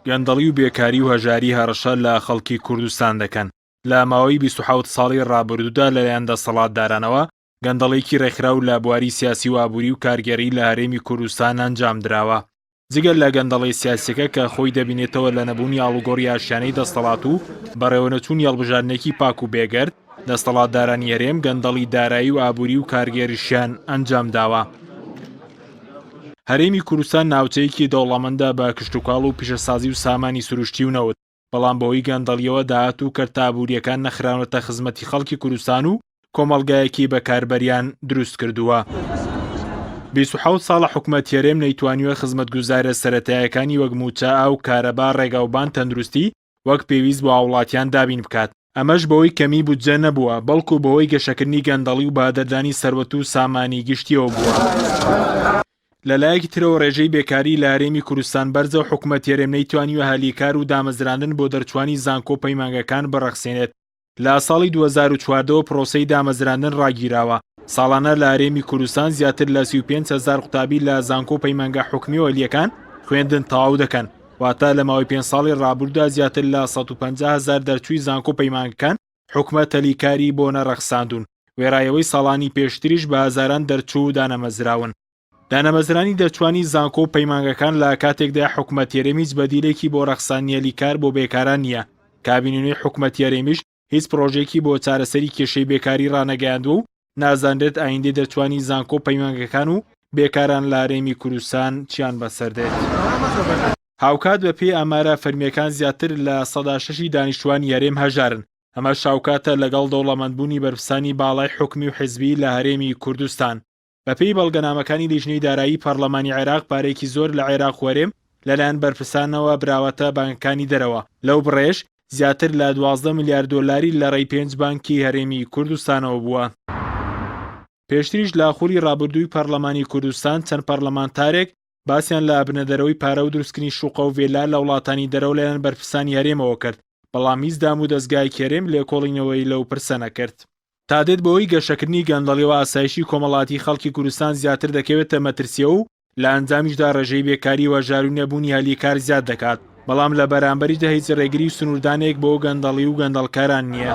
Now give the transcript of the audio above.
گەندەڵی و بێکاری و هەژاری هەڕەشە لە خەڵکی کوردستان دەکەن. لە ماوەی 27 ساڵی ڕابردوودا لەلایەن دەسەڵاتدارانەوە گەندەڵیکی ڕێکخراو لە بواری سیاسی و ئابووری و کارگێڕی لە هەرێمی کوردستان ئەنجام دراوە. جگە لە گەندەڵی سیاسیەکە کە خۆی دەبینێتەوە لە نەبوونی ئاڵوگۆڕی ئاشتیانەی دەستەڵات و بەڕێوەنەچوونی هەڵبژاردنێکی پاک و بێگەرد، دەستەڵاتدارانی هەرێم گەندەڵی دارایی و ئابووری و کارگێریشیان ئەنجام داوە. هەرێمی کوردستان ناوچەیەکی دەوڵەمەندە بە کشتوکاڵ و پیشەسازی و سامانی سروشتی و نەوت، بەڵام بەهۆی گەندەڵیەوە داهات و کەرتە ئابوورییەکان نەخراونەتە خزمەتی خەڵکی کوردستان و کۆمەڵگایەکی بەکاربەریان دروست کردووە. 27 ساڵە حکومەتی هەرێم نەیتوانیوە خزمەتگوزارە سەرەتایەکانی وەک مووچە، ئاو، کارەبا، ڕێگاوبان، تەندروستی وەک پێویست بۆ هاوڵاتیان دابین بکات، ئەمەش بەهۆی کەمی بودجە نەبووە، بەڵکو بەهۆی گەشەکردنی گەندەڵی و بەهەدەردانی سەروەت و سامانی گشتیەوە بووە. لەلایەکی ترەوە ڕێژەی بێکاری لە هەرێمی کوردستان بەرزە و حکومەتی هەرێم نەیتوانیوە هەلی کار و دامەزراندن بۆ دەرچوانی زانکۆ و پەیمانگەکان بڕەخسێنێت. لە ساڵی 2014 ەوە پرۆسەی دامەزراندن ڕاگیراوە، ساڵانە لە هەرێمی کوردستان زیاتر لە 35 هەزار قوتابی لە زانکۆ و پەیمانگا حکومی و ئەهلییەکان خوێندن تەواو دەکەن، واتە لە ماوەی پێنج ساڵی ڕابردوودا زیاتر لە 150 هەزار دەرچووی زانکۆ و پەیمانگەکان حکومەت هەلی کاری بۆ نەڕەخساندوون، وێڕای ئەوەی ساڵانی پێشتریش بە هەزاران دەرچوو دانەمەزراون. دانەمەزرانی دەرچوانی زانکۆ و پەیمانگەکان لە کاتێکدا حکومەتی هەرێم هیچ بەدیلێکی بۆ ڕەخساندنی هەلی کار بۆ بێکاران نییە، کابینەی نوێی حکومەتی هەرێمیش هیچ پڕۆژەیەکی بۆ چارەسەری کێشەی بێکاری ڕانەگەیاندووە و نازانرێت ئایندەی دەرچوانی زانکۆ و پەیمانگەکان و بێکاران لە هەرێمی کوردستان چیان بەسەر دێت. هاوکات بەپێی ئامارە فەرمییەکان زیاتر لە سەدا شەشی دانیشتوانی هەرێم هەژارن، ئەمەش هاوکاتە لەگەڵ دەوڵەمەندبوونی بەرپرسانی باڵای حکومی و حزبی لە هەرێمی کوردستان. بەپێی بەڵگەنامەکانی لیژنەی دارایی پەڕلەمانی عێراق پارەیەکی زۆر لە عێراق و هەرێم لەلایەن بەرپرسانەوە براوەتە بانکەکانی دەرەوە، لەو بڕەیش زیاتر لە 12 ملیار دۆلاری لە ڕێی پێنج بانکی هەرێمی کوردستانەوە بووە. پێشتریش لە خولی ڕابردووی پەڕلەمانی کوردستان چەند پەڕلەمانتارێک باسیان لە بردنەدەرەوەی پارە و دروستکردنی شوقە و ڤێلا لە وڵاتانی دەرەوە لەلایەن بەرپرسانی هەرێمەوە کرد، بەڵام هیچ دام و دەزگایەکی هەرێم لێکۆڵینەوەی لەو پرسە نەکرد. تا دێت بەهۆی گەشەکردنی گەندەڵیەوە ئاسایشی کۆمەڵاتی خەڵکی کوردستان زیاتر دەکەوێتە مەترسیەوە و لە ئەنجامیشدا ڕێژەی بێکاری و هەژاری و نەبوونی هەلی کار زیاد دەکات، بەڵام لە بەرامبەریشدا هیچ ڕێگری و سنووردانێک بۆ گەندەڵی و گەندەڵکاران نییە.